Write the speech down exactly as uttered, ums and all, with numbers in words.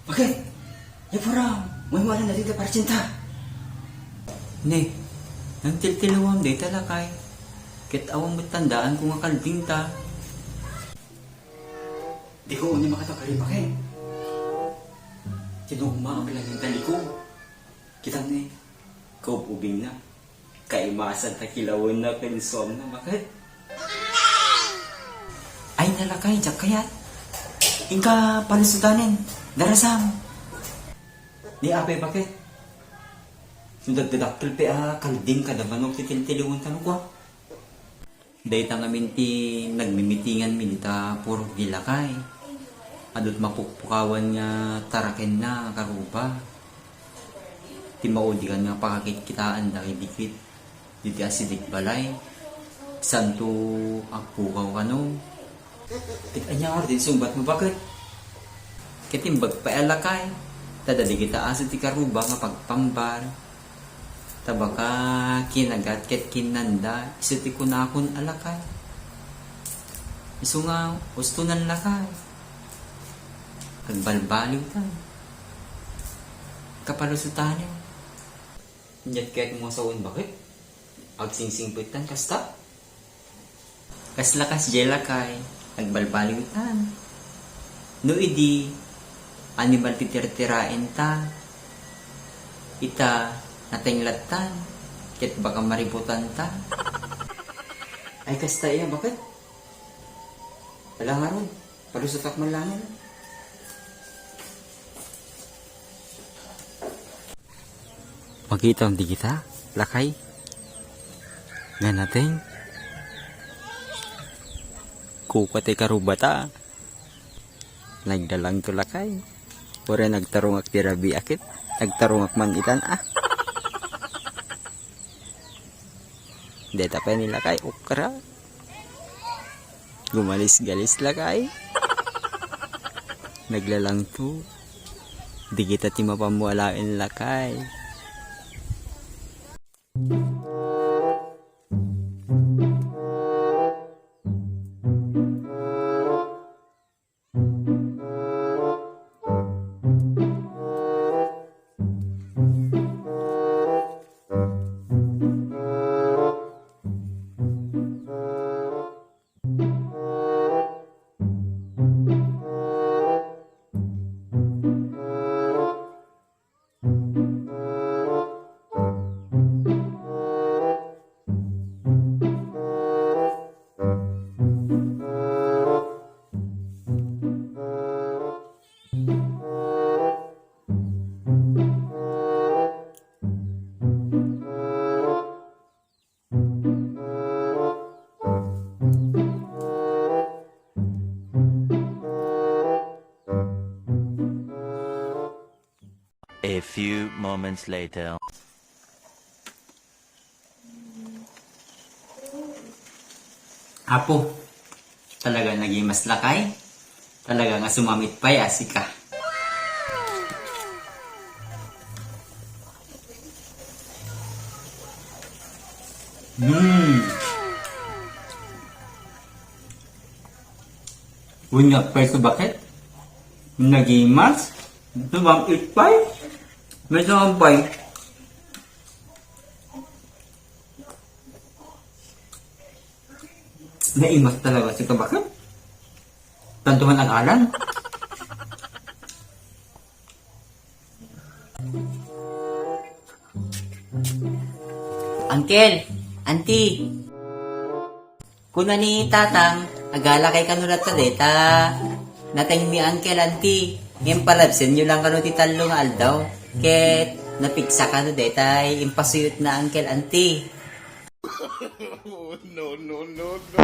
Bakit? Yapura, may wala na dito parsinta. Ne, nang tiltiliwam dita lakay. Ket awan met tandaan ko nga kalding ta. Di ko uni makatagari, bakit? Tinugma ang langit na liko. Kita ne, kaub-ubing na. Kaimasan ta kilawen na ken suam na, bakit? Ay, nalakay, diak kayat. Inka palusutanen, darasam. Ni apay, bakit? No dagdadakkel pay a kalding kada manok ti tiltiliwen ta no kua. Dayta ngamin ti nagmimitingan mi dita purok di lakay. Adut mapukpukawan nga tarakenna a karuba. Ti maudikan nga pakakitkitaan dagiti dikit diti asideg balay. Santo agpukaw kano. Ket ania ngarud ti sungbat mo, bakit? Ket imbag pay a lakay, ta dagita aso ti karuba nga pagpambal. Ta baka kinagat ket kinnanda, isu ti kunakon a lakay. Isu nga, ustonan lakay. Agbalbaliw ta. Kapalusutanen. Inyat kayat mo sawen, bakit? Agsingsingpettan kasta? Kasla kasdiay lakay, agbalbaliwtan. No idi, animal ti tirtiraen ta. Ita, natenglattan, ket baka mariputan ta. Ay, kasta iya, bakit? Ala ngarud, palusutak man laeng. Makitam dagita, lakay. Nga nateng. Kuka ti karubata. Naglalangto lakay. Uray nagtarungak ti rabii ket. Nagtarungak man itan, ah. Deta pay ni lakay, ukra. Gumalis-galis lakay. Naglalangto. Dagita ti mapammalaen lakay. A few moments later. Apo, talaga nagimas lakay? Talaga nga sumamit pay a sika. Hmm. Unya pay sa bakit? Nagimas? Sumamit pay? May sumamit pay. Naimas talaga si kabakit. Tantuhan agalan. Uncle, Auntie. Kuna ni Tatang, agalakay kano latta deta. Natengmi, Uncle, Auntie. Ngem palabsenyo lang kano ti tallo nga aldaw. Ket napigsa kano detay impasuyotna, Uncle, Auntie. No, no, no, no.